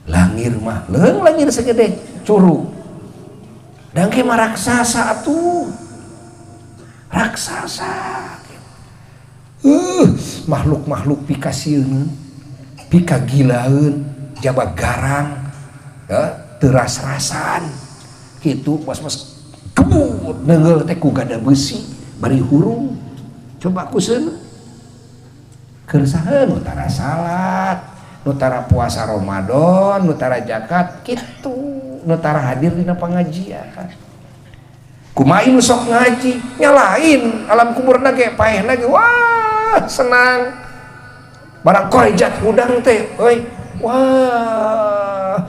langir mah leung, langir segede curug. Dangke mah raksasa atuh, raksasa, makhluk-makhluk pikasieun, pikagilaeun, jaba garang ya, teu ras-rasan kitu, mas-mas kebut neunggeul teh ku gada besi bari hurung. Coba kuseun keur saha nu tara salat, nu tara puasa Ramadan, nu tara zakat kitu, nu tara hadir dina pengajian? Kumaha nu sok ngaji? Nyalain alam kuburna ge paehna ge wah senang, barang korejat hudang teh euy. Wah,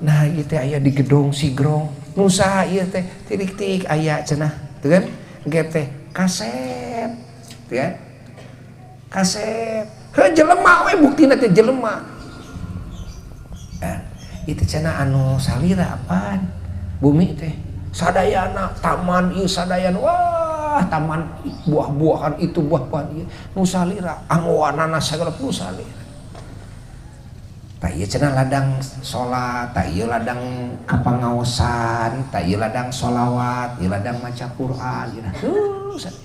nah ieu teh aya di gedung sigrong nu saha ieu teh? Titik-titik aya cenah teu kan engke teh kasep teu kan kasep. Heuh, jelema we, buktina teh jelema. Itu cenah anu salira apaan bumi teh sadayana taman ieu sadayana, wah, taman buah-buahan itu, buah-buahan ieu nu salira, anggoanana sagala nu salira. Tah, ieu cenah ladang salat, tah ieu ladang kapangaosan, tah ieu ladang sholawat, ieu ladang maca Quran, ieu sadayana.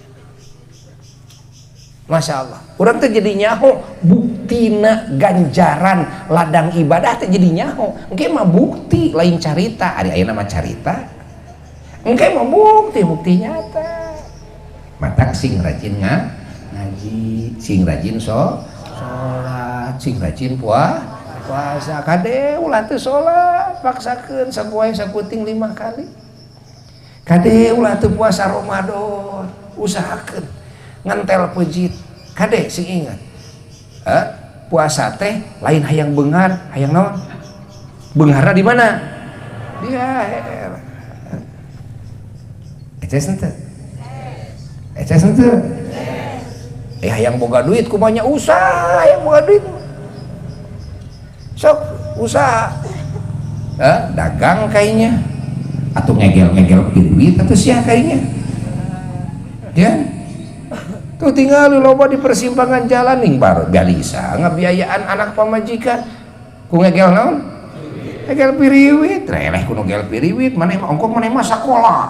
Masya Allah, urang teh jadi nyaho buktina ganjaran ladang ibadah teh jadi nyaho. Engke mah bukti, lain carita. Ari ayeuna mah carita. Engke mah bukti, bukti nyata. Matak sing rajin ngaji, sing rajin salat, sing rajin puasa. Kade ulah teu salat, paksakeun sapoe saputing 5 kali. Kade ulah teu puasa Ramadan, usahakeun ngentel pejit. Kade sing ingat, puasa teh lain hayang beunghar, hayang naon? Beungharna di mana? Di akhirat. Eces henteu? Eces henteu? Hayang boga duit kumanya? Usaha. Hayang boga duit sok usaha, dagang kayaknya, atau ngegel-ngegel pirwit atau sia kayaknya ya. Tuh tinggal loba di persimpangan jalan ning baru galisa ngabiayaan anak pamajikan ku ngegel naon? Ngegel piriwit, releh ku ngegel piriwit, maneh mah ongkok maneh mah sakola.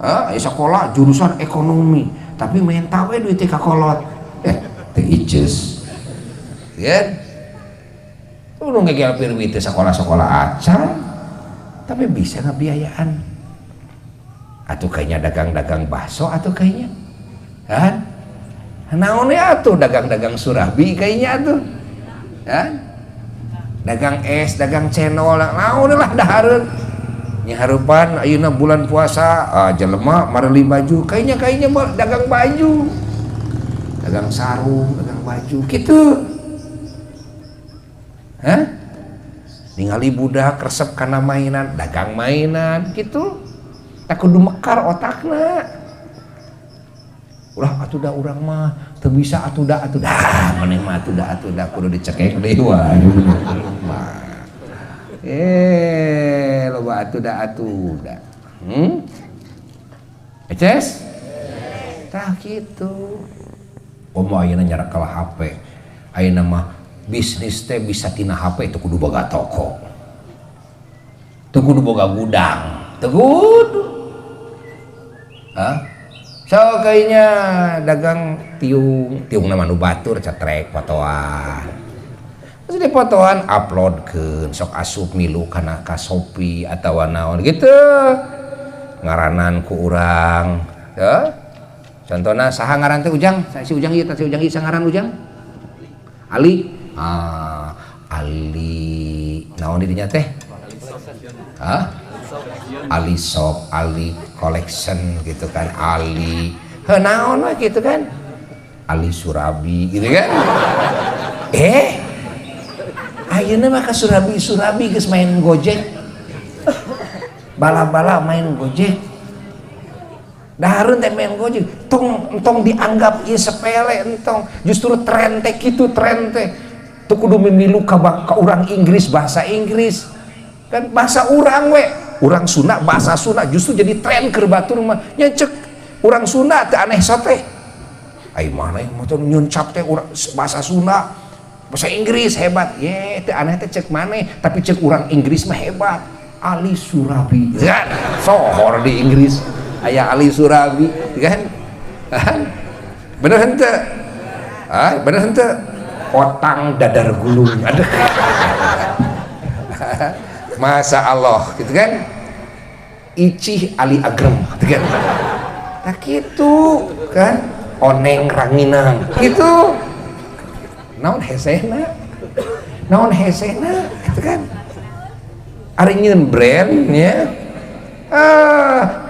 Hah, sekolah jurusan ekonomi, tapi menta we duit ka kolot. Teu iceus. Ya. Tuh nu ngegel piriwit teh sekolah-sekolah acan, tapi bisa ngabiayaan. Atuh kayaknya dagang-dagang bakso atuh kayaknya. Kan? Naon ya atuh dagang-dagang surabi kayaknya atuh. Kan? Dagang es, dagang cendol, naon lah dahareun. Nyaharupan ayeuna bulan puasa, jelema mareli baju, kayaknya dagang baju. Dagang sarung, dagang baju gitu. Hah? Ningali budak resep kana mainan, dagang mainan gitu. Tak kudu mekar otakna. Ulah atuh da urang mah teu bisa atuh da maneh mah atuh da kudu dicekek deui wae. Loba atuh da. Eces? Tah kitu. Komo ayeuna nyarekel HP. Ayeuna mah bisnis teh bisa tina HP itu kudu boga toko. Teu kudu boga gudang. Teu kudu. Hah? So kayaknya dagang tiung, tiung nama nu batur cetrek fotoan. Terus di fotoan uploadkeun sok asup milu kana ka Shopee atawa naon gitu. Ngaranan ku urang, ya. Contohna saha ngaran teh Ujang? Si Ujang ieu teh si Ujang ieu ngaran Ujang? Ali. Ah, Ali naon di dinya teh? Hah? Ali Shop, Ali Collection gitu kan, Ali heuh naon we gitu kan, Ali Surabi gitu kan. Ayeuna mah ka Surabi geus main Gojek, bala-bala main Gojek, dahareun teh main Gojek, tong entong dianggap ieu sepele entong, justru tren teh kitu tren teh, teu kudu mimilu ka urang Inggris bahasa Inggris, kan bahasa urang we. Urang Sunda bahasa Sunda justru jadi tren keur batur mah nya cek urang Sunda teh aneh sote. Ai mana yang motor nyuncap teh urang bahasa Sunda bahasa Inggris hebat. Ye teh aneh teh cek maneh tapi cek urang Inggris mah hebat. Ali Surabi kan sohor di Inggris aya Ali Surabi kan. Bener henteu? Ah, bener henteu? Otang dadar gulung. Aduh. Masa Allah gitu kan, Icih Ali Agrem gitu kan, tak gitu kan, Oneng Ranginang gitu, naon hesena gitu kan, ari nyeun brand nya,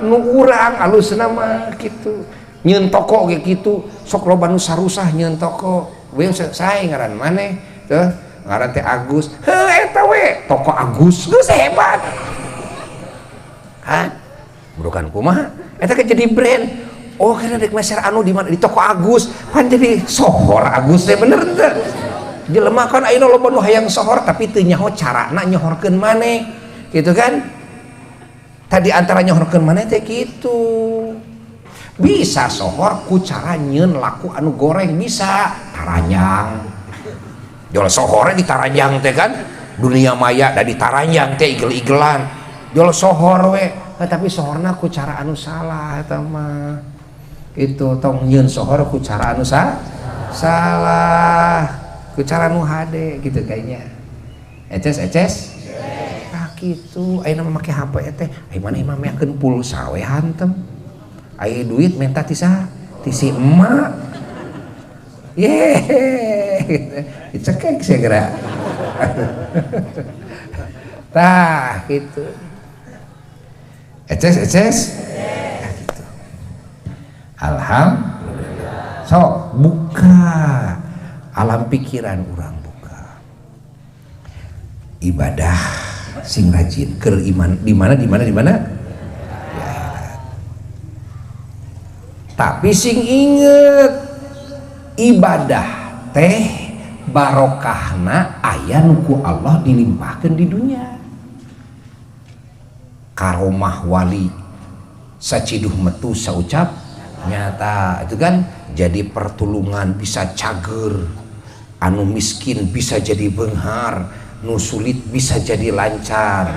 nu urang alusna mah gitu, nyeun toko ge kitu, sok loba nu sarusah nyeun toko, we sae ngaran maneh teh. Ngaran teh Agus, heuh eta we toko Agus geus hebat. Kan? Bukan kumaha? Eta kan jadi brand. Oh, kana dek meser anu di mana di toko Agus, pan jadi sohor Agus teh bener teu? Jelema kan ayeuna loba nu hayang sohor tapi teu nyaho carana nyohorkeun maneh. Gitu kan? Tadi antara nyohorkeun maneh teh kitu. Bisa sohor ku cara nyeun laku anu goreng bisa taranjang. Jual sohornya di taranjang teh kan dunia maya da di taranjang teh igel-igelan jual sohor we tapi sohorna ku cara anu salah eta mah itu tong nyeun sohor ku cara anu salah ku cara anu hade gitu kayaknya eces eces ah kitu ayeuna mah make HP teh aya maneh mah meakeun pulsa we hantem aya duit menta ti saha ti si emak. Yeay, dicekek segera. Tah, gitu. Eces, eces. Nah, gitu. Alhamdulillah. Sok buka alam pikiran urang buka. Ibadah sing rajin keur iman di mana di mana di mana? Di akhirat. Tapi sing inget ibadah teh barokahna aya nu ku Allah dilimpahkeun di dunia. Karomah wali saciduh metu saucap Nyata itu kan jadi pertulungan, bisa cager anu miskin bisa jadi benghar, nu sulit bisa jadi lancar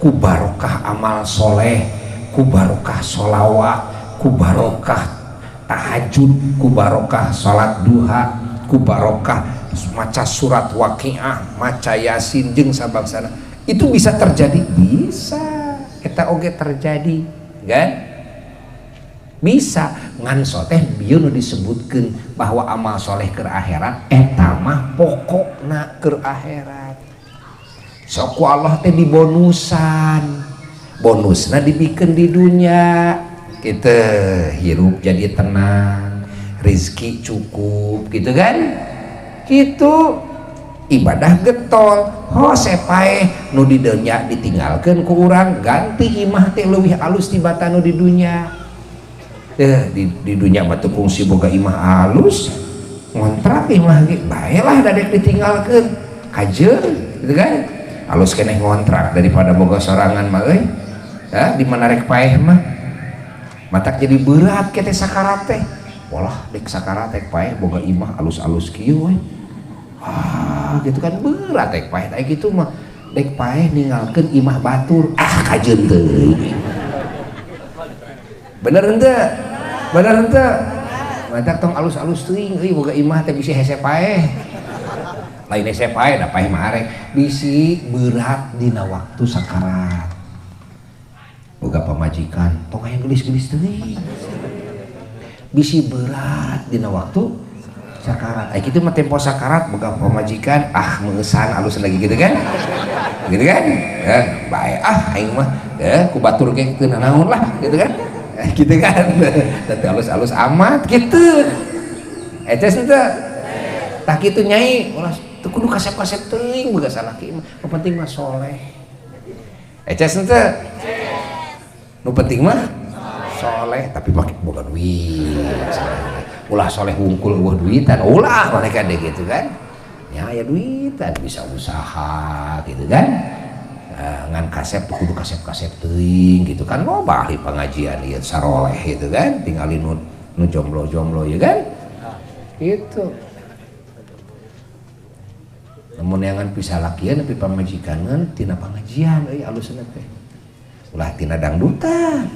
ku barokah amal soleh, ku barokah sholawat, ku barokah tahajud, ku barokah salat duha, ku barokah maca surat waqiah, maca yasin jeung sabangsana. Itu bisa terjadi, bisa eta oge terjadi kan? Bisa ngan soteh bieu nu disebutkeun bahwa amal soleh keur akhirat eta mah pokokna keur akhirat. Sok ku Allah teh dibonusan, bonusna dibikeun di dunia gitu, hirup jadi tenang, rezeki cukup gitu kan, gitu ibadah getol hose paeh nu di dunia ditinggalkeun ku urang, ganti imah teh leuwih alus tibatan nu di dunia. Di dunia mah teu kungsi boga imah alus, ngontrak imah ge bae lah dadek ditinggalkeun kajeun gitu kan, alus keneh ngontrak daripada boga sorangan mah euy. Di mana rek paeh mah matak jadi berat ke teh sakarat teh, walah dek sakarat rek paeh boga imah alus-alus kieu we. Ah gitu kan berat dek paeh teh gitu mah, dek paeh ninggalkeun imah batur, ah kajeun teuing. Bener henteu? Bener henteu? Matak tong alus-alus teuing euy boga imah teh bisi hese paeh. Lain hese paeh da paeh mah arek, bisi berat dina waktu sakarat. Boga pamajikan tong aya geulis-geulis teuing. Bisi berat dina waktu sakarat. Ai kitu mah tempo sakarat boga pamajikan ah meueusan alus lagi gitu kan? Gitu kan? Ya, bae ah aing mah ya ku batur ge teu nanaon lah gitu kan? Gitu kan? Teu alus-alus amat gitu. Eces henteu? Tah kitu nyai ulah teu kudu kasep-kasep teuing boga salaki mah. Nu penting mah soleh. Eces henteu? Nu penting mah soleh tapi make boga duit. Ulah soleh wungkul eueuh duitan, ulah mereka deh gitu kan. Ya aya duitan bisa usaha gitu kan. Ngan kasep kudu kasep-kasep teuing gitu kan, loba ahli pengajian ieu saroleh gitu kan, tingali nu jomblo-jomblo ya kan. Gitu. Namun neangan pisalakian tapi pamajikanan tina pengajian euy alusna teh. Ulah tina dangdutan.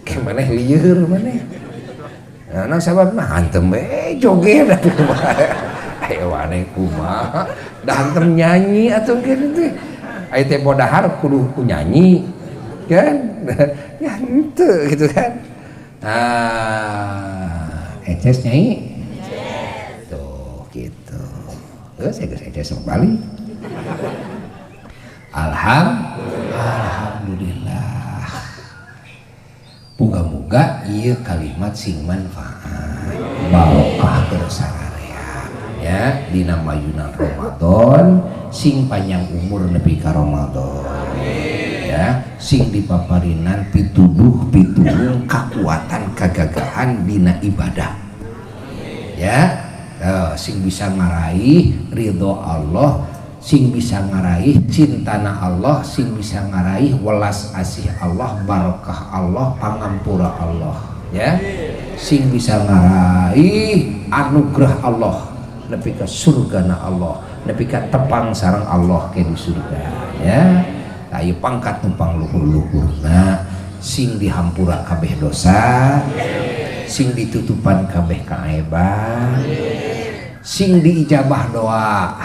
Ke maneh lieur maneh. Nah, sababna hantem we joget atuh kumaha. Ayo maneh kumaha? Da hantem nyanyi atuh kitu teh. Aya teh bodahar kudu ku nyanyi kan? Ya henteu gitu kan. Ah, eces nyai. Tuh gitu. Geus geus eces balik. Alhamdulillah. Muga-muga ieu kalimat sing manfaat barokah keur sararea ya dina mayunan Ramadan, sing panjang umur nepi ka Ramadan ya, sing dipaparinan pituduh pitulung kakuatan kagagahan dina ibadah ya, sing bisa ngaraih ridho Allah, sing bisa ngaraih cintana Allah, sing bisa ngaraih welas asih Allah, barokah Allah, pangampura Allah ya, sing bisa ngaraih anugerah Allah nepi ka surgana Allah, nepi ka tepang sareng Allah ke di surga ya. Tah ieu pangkat numpang luhur-luhurna, sing dihampura kabeh dosa, sing ditutupan kabeh kaeban, sing diijabah doa,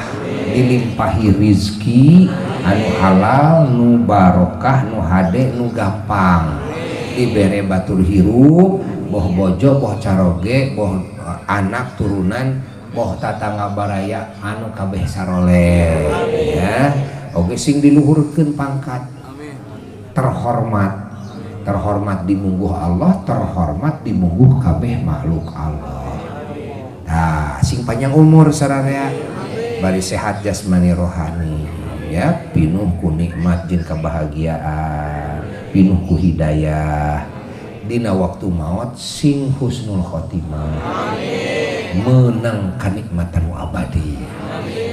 dilimpahi rizki anu halal, nu barokah, nu hade, nu gampang, dibere batur hirup, boh bojo, boh caroge, boh anak turunan, boh tatangga baraya anu kabeh saroleh ya. Oke, sing diluhurkeun pangkat, terhormat, terhormat di mungguh Allah, terhormat di mungguh kabeh makhluk Allah. Nah, sing panjang umur sararea, bari sehat jasmani rohani ya, pinuh ku nikmat jeung kebahagiaan, pinuh ku hidayah. Dina waktu maut sing husnul khotimah, menang kanikmatan abadi.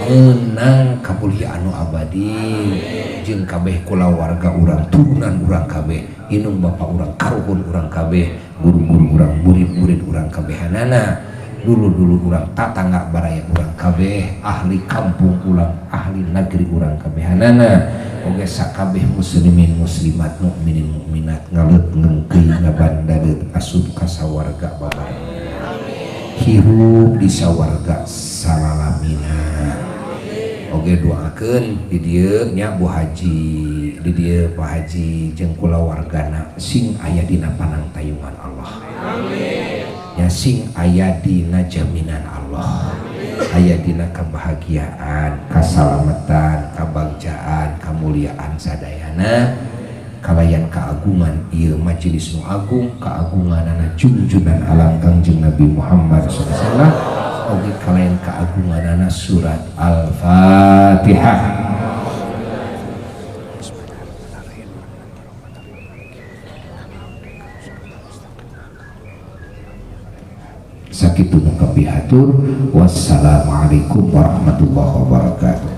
Menang kamuliaan nu abadi jeung kabeh kulawarga urang, turunan urang kabeh, indung bapa urang, karuhun urang kabeh, guru-guru urang, murid-murid urang kabehanana, dulur-dulur urang, tatangga baraya urang kabeh, ahli kampung urang, ahli negeri urang kabehanana, oge sakabeh muslimin muslimat, mukminin mukminat, ngaleut ngengkeuy ngabandadeut asup ka sawarga babareng, hirup di sawarga salalamina. Oge doakeun di dieu nya Bu Haji, di dieu Pak Haji jeung kulawargana sing aya dina panangtayungan Allah. Amin. Ya, sing aya dina jaminan Allah. Aya dina kebahagiaan, kasalamatan, kabagjaan, kamuliaan sadayana kalayan keagungan ieu majelis nu agung, keagunganana junjunan alam Kangjeng Nabi Muhammad SAW, oge kalayan keagunganana surat Al-Fatihah. Sakitu nu kapihatur. Wassalamualaikum warahmatullahi wabarakatuh.